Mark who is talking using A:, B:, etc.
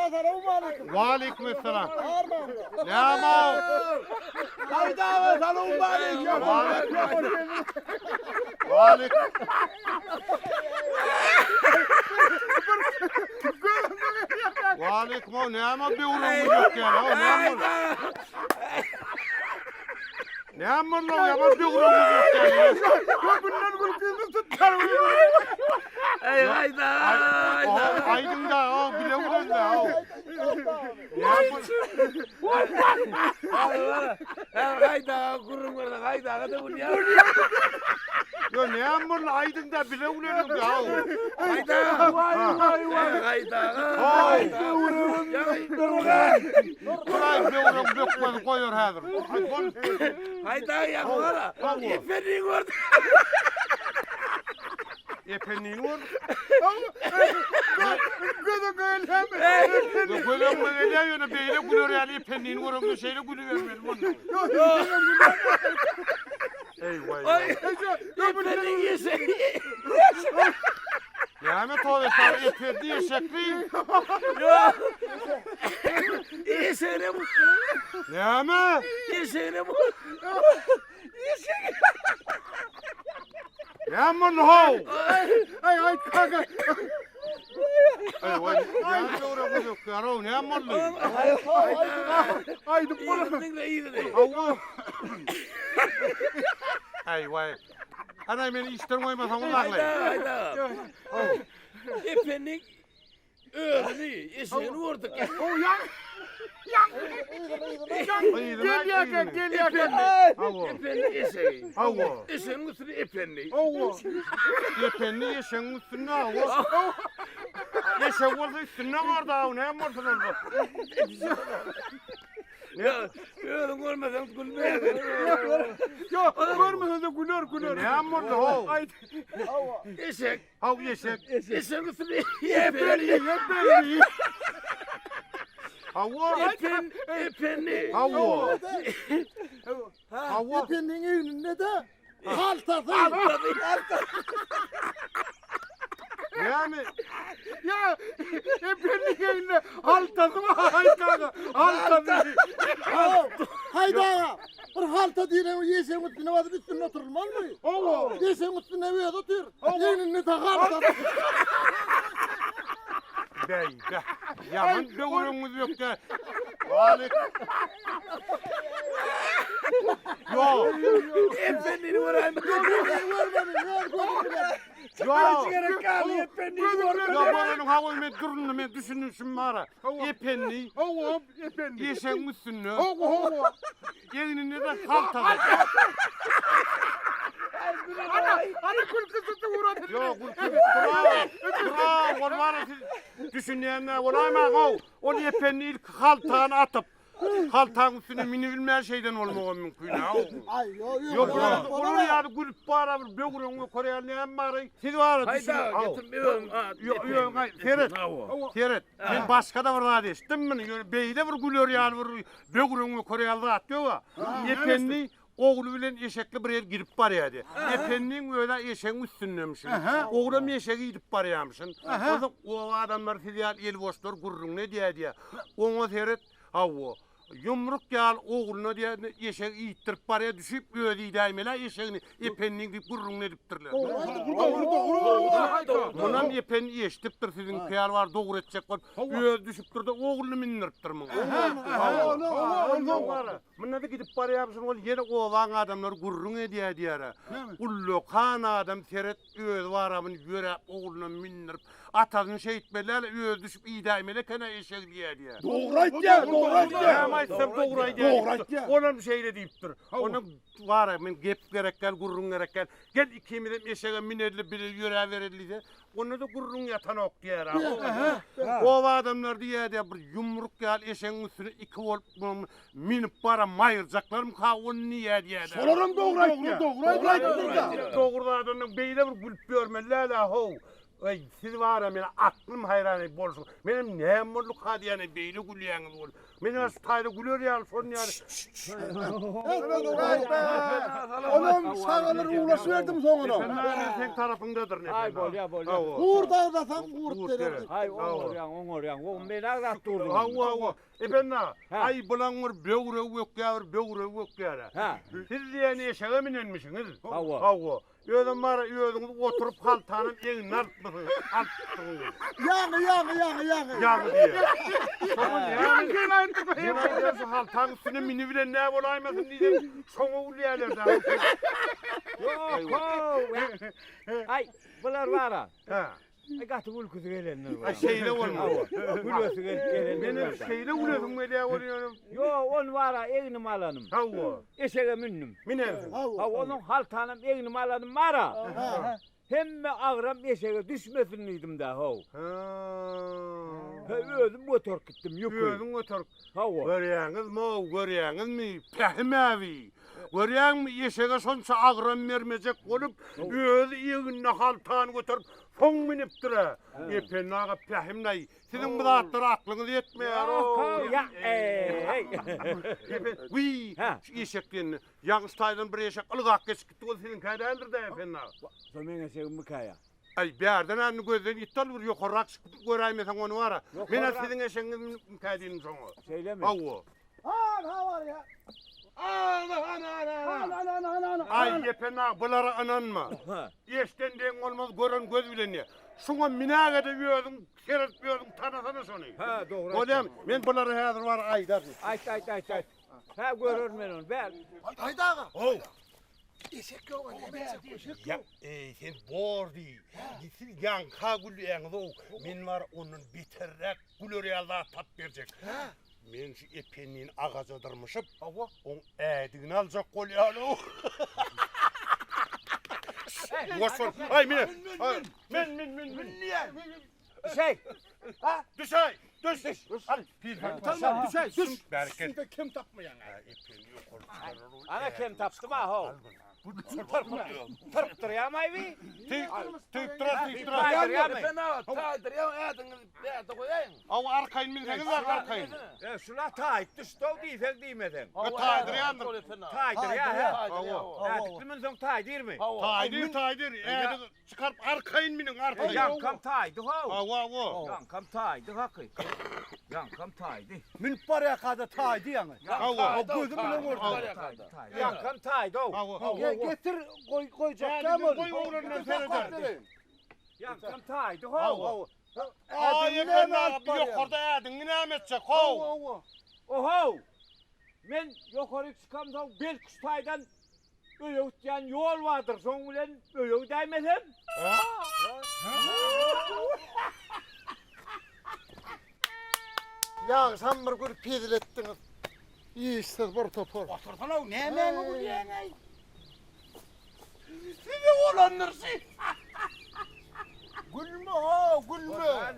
A: Salowmaleýkim.
B: Waleýkim essalam. Näme o?
C: Haýda aga salowmaleýkim.
B: Waleýkim. Waleýkim o näme böwrüňi ýökýär o näme? Näme boldy o ýaman böwrüňi ýökýär.
C: Köpünden gülkimiz tutýar.
D: Eý haýda haýda.
B: Aýdyň da o bile gülende o.
D: Haýda gürrüň berse haýda da gülýär.
B: Yo näme boldy aýdyň da bile güleliň da o.
D: Haýda.
C: Waý waý waý.
D: Haýda.
B: Haý.
D: Böwrüň.
B: Bulaý böwrüň bökmez goýar häzir. Aý bol.
D: Haýda ýaňy Ependini gördüm.
B: Ependini gördüm.
C: Göze gelýärmi?
B: Göz öňüme gelýär ýöne beýle güler ýaly ependini göremde şeýle gülübermeli onda. Eý waý.
D: Ependini eşegi.
B: Näme toý sar ependi eşekli?
D: Ýok. Eşegine bu.
B: Näme?
D: Eşegine bu. Eşek.
B: Näme boldy how?
C: Aý aý kaka.
B: Eý waý. Näme döwre gülük ýarow näme boldy?
C: Aýdyp bolar.
D: Diňle yzyny.
B: Hawa. Eý waý. Ana meni işden goýmasaň
D: Haýda haýda. Ependi özüni eşegini gördük.
C: O ýa. Gelýärkä gelýärkä.
B: Hawa.
D: Ependi eşegi.
B: Hawa.
D: Eşegiň üstünde ependi.
C: Hawa.
B: Ependi eşegiň üstünde hawa. Eşek bolsa üstünde bardy hawa näme bolsun onda.
D: Ya özüň görmeseň gülmeýäň.
C: Ýok, görmese-de güler, güler.
B: Näme boldy how?
C: Aýt.
D: Eşek.
B: Haw eşek.
D: Eşegiň üstünde
C: Ependi, ependi.
B: Hawa.
D: Epen, ependi.
B: Hawa. Hawa.
A: Ependiniň egninde de haltasy.
B: Näme?
C: Ýa, ependi egninde haltasy bar, aýt aga. Haltasy.
A: Haýda aga. Bir halta diýlen eşegiň üstüne basyp üstünde oturylmazmy?
C: Hawa.
A: Eşegiň üstünde özi otyr. Egninde de haltasy.
B: Beý, be. Ýaman böwrüňiz ýokda. Walik. Ýok.
D: Ependini göräýme.
A: Görmedi, öz gözü bilen.
B: Ýok.
D: Gerek galdy ependini görmedi.
B: Ýok, bolanyň hawa men durundy, men düşünişim bara. Ependi
C: Hawa, ependi.
B: eşegiň üstünde.
C: Hawa, hawa.
B: Egninde de haltasy.
C: Ana, ana gülküsi uğradı.
B: Ýok, gülküsi. Bravo. Bravo, ol bara siz düşünýänler bolaýmaň how. Ol ependi ilki haltany atyp, haltaň üstüne minibilmän şeýden bolmagam mümkin how.
A: Aý, ýok, ýok.
B: Ýok, olar olar ýaly gülüp bara bir böwregiň ýokary ýaly näme bary? Siz bara
D: Haýda
B: düşünip. How.
D: getir özüň.
B: Ýok, ýok, aý, seret. Seret. Men başga-da bir zat eşitdim muny. Ýöne beýle bir güler ýaly bir böwregiň ýokary ýaly zat ýok-a. Ependi Ogly bilen eşekli bir ýer gidip barýardy. Ependiň özi eşegiň üstündemişin. Oglam eşegi idip barýarmyşyn. Onsoň oba adamlary siz ýaly elboşlar gürrüňini edýär diýýär. Oňa seret, hawa, ýumruk ýaly ogluna diýýär, eşegi iýtdirip barýar, düşüp özi idäýmeli-ä eşegini Ependiň diýip gürrüňini edipdirler.
C: Dogry, dogry, dogry.
B: Munam Ependi eşidipdir, siziňki ýaly bar dogry etjek bolup, özi düşüpdir-de, ogluny mindiripdir muňa. Hawa. Munda-da gidip barýarmyşyn, ol ýene obaň adamlary gürrüň edýär diýýär-ä. Ullakan adam seret, özi bar-a muny ýöräp ogluna mindirip, atasyny şeýtmeli däl-ä, özi düşüp idäýmeli eken-ä eşegi diýýär diýýär.
C: Dogry aýtýar, dogry aýtýar.
B: Näme aýtsam dogry aýdýar
C: Dogry
B: diýipdir.
C: aýtýar.
B: Olam şeýle diýipdir. Onuň bar-a, men gep gerek däl, gürrüň gerek däl. Gel ikimizem eşege mineli, bile ýöräbereli diýse, Onda-da gürrüň ýatanok diýer-ä. Oba adamlary diýýär-de, bir ýumruk ýaly eşegiň üstüne iki bolup münüp baran maýyrjaklarmyka ony diýýär diýýär-de.
C: Şolaram dogry aýtýar. Dogry aýtýar.
B: Dogry zat onda beýle bir gülüp ýörmeli däl-ä how. Aý, siz bara meni aklym haýran edip bolşuň. Menem näme bolduka diýýän, beýle gülýäňiz bol. Men şu taýda güler ýaly şon ýaly.
A: Olam şagalar ulaşyberdim soňuna.
B: Sen seň tarapyňdadyr ne?
D: Aý bolýa bolýa.
A: Gurt agzasaň gurt berer.
D: Aý oňarýaň oňarýaň. Oň men agzap durdum.
B: Hawa hawa. Ependi, aý bulaň bir böwregi bökýär bir böwregi bökýär. Siz diýen eşege minenmişiňiz.
D: Hawa.
B: Hawa. Özem bar özüňiz oturyp haltanam egnine alypmysyňyz, alypsyňyz.
A: Ýaňy, ýaňy, ýaňy, ýaňy.
B: Ýaňy diýýär. Şoňa näme? Men aýdýan şu haltaň üstüne minibilen nä bolaýmasyn diýsem, şoňa gülýärler dagy.
D: Ýok, how. Aý, bular bar-a.
B: Hä.
D: Aý gaty gülküsi gelendir
B: Aý şeýle bolmaly.
D: Gülesi gelip gelendir.
B: Menem şeýle gülesim gelýär bolýar.
D: Ýok, ony bar-a egnime alanym.
B: Hawa.
D: Eşege mündüm.
B: Minersiň.
D: Hawa, onuň haltanam egnime alanym bar-a. Hemme agram eşege düşmesin diýdim-dä, how.
B: Ha.
D: He, özüm göterip gitdim ýüki.
B: Özüň göterip.
D: Hawa.
B: Görýäňizmi-ow, görýäňizmi, pähim äbi. Görýäňmi, eşege şonça agram bermejek bolup, özi egnine haltany göterip, soň münüpdir-ä. Ependi aga pähimlaý, siziň bu zatlara aklyňyz ýetmeýär-ow.
D: Ýa, eý!
B: Wiý, şu eşek diýende, ýaňy şu taýdan bir eşek ylgap geçip gitdi, ol siziňkä däldir-dä, Ependi aga?
D: Şo meň eşegimmikä ýa?
B: Aý, bärden indi gözden ýitdi ol bir ýokarrak çykyp göräýmeseň ony bar-a. Men-ä siziň eşegiňizmikä diýdim şoňa.
D: Şeýlemi?
B: Hawa.
A: Ana bar ýa.
C: Ana ana ana ana.
A: Ana ana ana ana.
B: Aý, Ependi aga, bulara ynanma. Eşden deň bolmaz, gören göz bilen diýýär. Şuňa minäge-de özüň seredip özüň tanasana şony.
D: Hä, dogry.
B: Bolýamy? Men bulara häzir baryp aýdaryn.
D: Aýt, aýt, aýt, aýt. Hä, görerin men ony. Bär.
A: Aýt aga.
B: How.
A: Eşek ýok, näme etjek bu eşek
B: Ýa, eý, sen bor diý. Siz ýaňka gülýäňiz-ow. Men bar ondan beterräk güler ýaly zat tapyp berjek. Men şu Ependini agaja dyrmyşyp, oň ädigini aljak bolýan-ow. Ýuwaş bol. Aý, men. Men, men, men, men.
D: Düşäý.
B: Ha? Düşäý. Düş, düş. Al, pil.
C: Tamam, düşäý, düş.
B: Bereket.
A: Şunda kem tapmaýaň.
B: Ependi ýokary çykarar ol.
D: Ana kem tapdym a how. Tyrpdyrýam aýby.
B: Tüýüp durar, tüýüp durar.
D: Taýdyrýamy? Taýdyrýam, ädiňizi bärde goýaýyň.
B: Aw arkaýyn minseňiz zat arkaýyn.
D: E, şula taýyp düşdi-ow diýseň diýmeseň.
B: E, taýdyrýandyr.
D: Taýdyrýa, hä?
B: Hawa.
D: Ädikli münseň taýdyrmy?
B: Taýdyr, taýdyr. Ädik çykaryp arkaýyn miniň, arkaýyn.
D: Ýaňkam taýdy how.
B: Hawa, hawa.
D: Ýaňkam taýdy haky. Ýaňkam taýdy.
A: Münüp barýarka-da taýdy ýaňy.
B: Hawa.
A: Gözüm bilen gördüm.
D: Ýaňkam taýdy-ow.
B: Hawa.
A: Getir, goý, goýjak
B: Ädigini goý oglandan sereder.
D: Ýaňkam taýdy how.
B: Aý, Ependi aga, bu ýokarda ädigiňi näme etjek, how?
D: Ohow! Men ýokaryk çykamsoň belki şu taýdan öýe gitýän ýol bardyr, şoň bilen öýe gidäýmesem?
A: Ýagşam bir gün hezil etdiňiz. Işsiz bir topar.
C: Otursana, nämäňi gülýäň-äý? Size bolandyr şi.
A: Gülme-how, gülme.